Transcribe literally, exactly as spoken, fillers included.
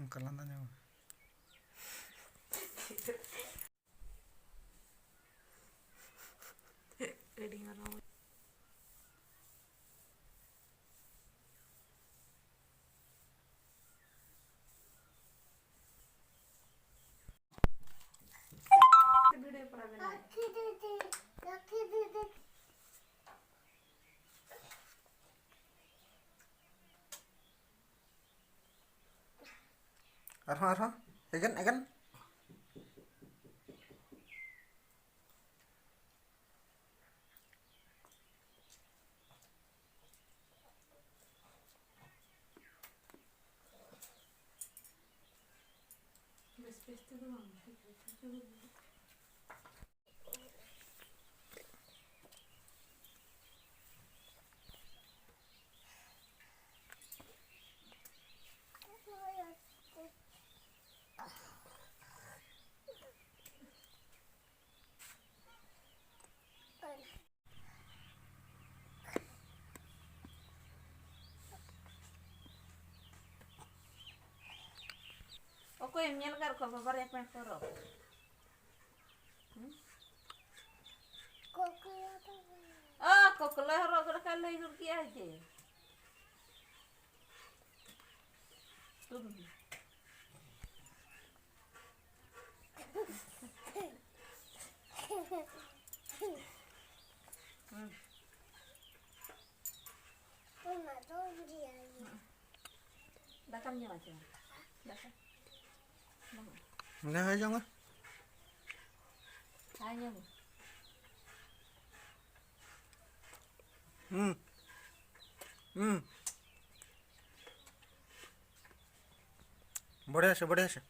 ᱚᱱᱠᱟ ᱞᱟᱸᱫᱟ ᱧᱟᱢᱟ᱾ ᱟᱹᱰᱤ ᱢᱟᱨᱟᱝ᱾ ᱟᱨᱦᱚᱸ, ᱟᱨᱦᱚᱸ᱾ ᱮᱜᱮᱱ, ᱮᱜᱮᱱ᱾ ᱵᱮᱥ ᱵᱮᱥ ᱛᱮᱫᱚ ᱵᱟᱝ, ᱴᱷᱤᱠ ᱴᱷᱟᱠ ᱛᱮᱫᱚ ᱵᱟᱝ᱾ ᱚᱠᱚᱭᱮᱢ ᱧᱮᱞ ᱟᱠᱟᱫ ᱠᱚᱣᱟ ᱵᱟᱵᱟ ᱨᱮ ᱯᱮᱱᱴ ᱠᱚ ᱦᱚᱨᱚᱜ? ᱦᱩᱸ? ᱠᱚᱠᱞᱚ ᱫᱚ ᱵᱟᱝ᱾ ᱚ, ᱠᱚᱠᱞᱚᱭ ᱦᱚᱨᱚᱜ ᱞᱮᱠᱟ ᱞᱟᱹᱭ ᱜᱚᱫ ᱠᱮᱜᱼᱟ ᱡᱮ᱾ ᱛᱩᱫ ᱢᱮ᱾ ᱦᱩᱸ᱾ ᱚᱱᱟ ᱫᱚ ᱤᱭᱟᱹ᱾ ᱫᱟᱠᱟᱢ ᱡᱚᱢᱟ ᱪᱮ ᱵᱟᱝ? ᱫᱟᱠᱟ? ᱵᱟᱝ᱾ ᱚᱸᱰᱮ ᱦᱚᱭ ᱡᱚᱝᱟ᱾ ᱦᱟᱭ ᱧᱚᱜ ᱢᱮ᱾ ᱦᱩᱸ᱾ ᱦᱩᱸ᱾ ᱵᱚᱲᱦᱮ ᱥᱮ, ᱵᱚᱲᱦᱮ ᱥᱮ᱾